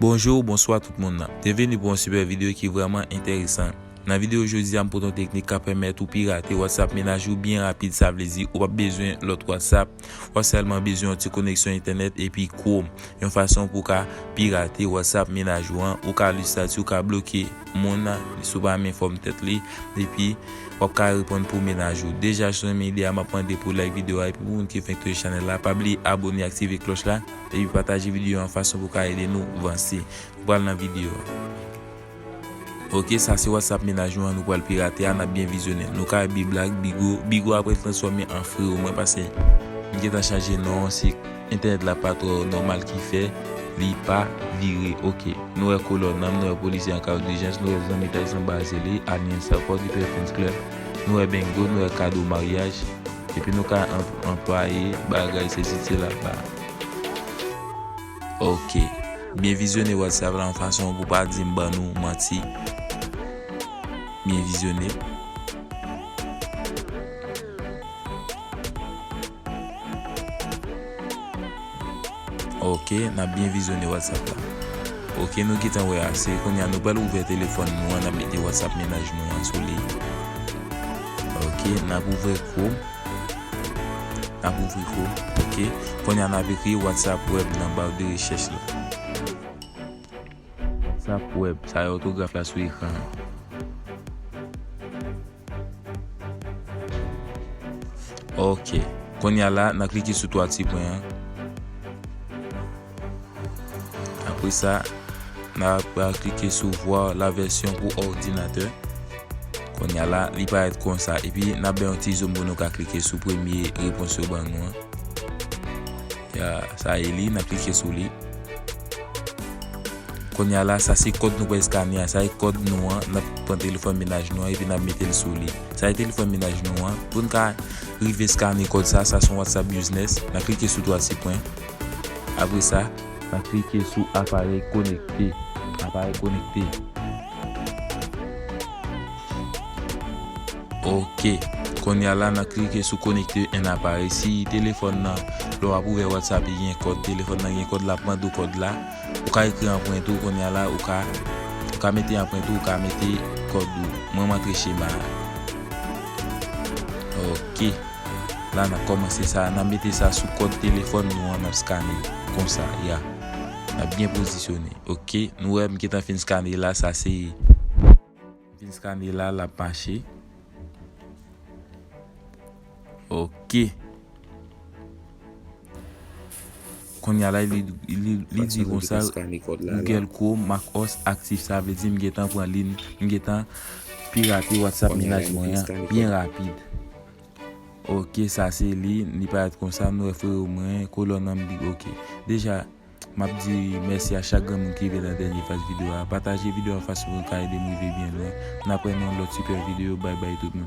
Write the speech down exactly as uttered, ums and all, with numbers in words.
Bonjou, bonswa tout moun. Byenveni pou yon sipè videyo ki vrèman enteresan. Nan videyo jodi a, m pote yon teknik k ap pèmèt ou pirate WhatsApp mennaj ou byen rapid, sa vle di ou p ap bezwen lòt WhatsApp, w ap sèlman bezwen yon ti koneksyon entènèt epi Chrome, yon fason pou w ka pirate WhatsApp mennaj ou an, ou ka li estati, ou ka bloke moun si w pa renmen fòm tèt li, epi w ap ka reponn pou mennaj ou. Deja, si w renmen ide a, m ap mande pou w like videyo a, epi pou moun ki fenk touche chanèl la, pa bliye abone, aktive klòch la, epi pataje videyo an fason pou w ka ede nou vanse. Nou pral nan videyo a. Ok, sa se WhatsApp mennaj nou an, nou pral pirate a, n ap byen vizyone. Nou ka wè Biblag, Bigo, Bigo apral transfòme an frewo mwen, paske m gentan chanje non an, se entènèt la pa twò nòmal ki fè li pa vire. Ok, nou wè kolòn nan, nou wè polisye an ka dijans, nou wè zanmitay san baze li, alyen sapòt, li pè fans klèb, nou wè bengo, nou wè kado maryaj, epi nou ka an-, anplwaye bagay sesi sela pa. Ok. Byen vizyone WhatsApp la yon fason pou pa di m ban nou manti. Byen vizyone. Ok, n ap byen vizyone WhatsApp la. Ok, nou gentan wè ase. Kounye a, nou pral ouvè telefòn nou an, n ap mete WhatsApp mennaj nou an sou li. Ok, n ap ouvè Chrome. N ap ouvri Chrome. Ok, kounye a, n ap ekri WhatsApp Web nan ba de rechèch la. WhatsApp Web, sa e òtograf la sou ekran an. Ok. Kounye a la, n a klike sou twa ti pwen an. Apre sa, n a, n a klike sou voir la version pou òdinatè. Kounye a la, li parèt konsa. Epi, n a bay yon ti zoom pou nou ka klike sou premye repons yo ban nou an. Ya, sa e li, n a klike sou li. Kounye a la, sa se kòd nou pral eskane a. Sa e kòd nou an, n ap pran telefòn mennaj nou an epi n ap mete l sou li. Sa e telefòn mennaj nou an. Pou n ka rive eskane kòd sa, sa se yon WhatsApp Business. N a klike sou twa ti pwen. Apre sa, n a klike sou aparèy konekte. Aparèy konekte. Ok. Kounye a la, n a klike sou konekte en aparèy. Si telefòn nan, lè w ap ouvè WhatsApp, li gen kòd, telefòn nan gen kòd, l ap mande w kòd la. Ou ka ekri anprent ou, kounye a la, ou ka, ou ka mete anprent ou, ou ka mete kòd ou. Mwen, m antre chema a. Ok. La, n ap kòmanse sa. N ap mete sa sou kòd telefòn nou an, n ap eskane konsa, ya. N ap byen pozisyone. Ok. Nou wè, m gentan fin eskane la, sa se Vin eskane la, l ap mache. Ok. Kounye a la, li, li, li di konsa, Google Chrome, macOS aktif, sa vle di m gentan pran li, m gentan pirate WhatsApp mennaj mwen an byen rapid. Ok, sa se li, li parèt konsa, nou wè frewo mwen, kolòn nan m li, ok. Deja, m ap di mèsi a chak granmoun ki rive nan dènye faz videyo a. Pataje videyo a fason pou nou ka ede m rive byen lwen. N ap wè nan lòt sipè videyo. Bay bay tout moun.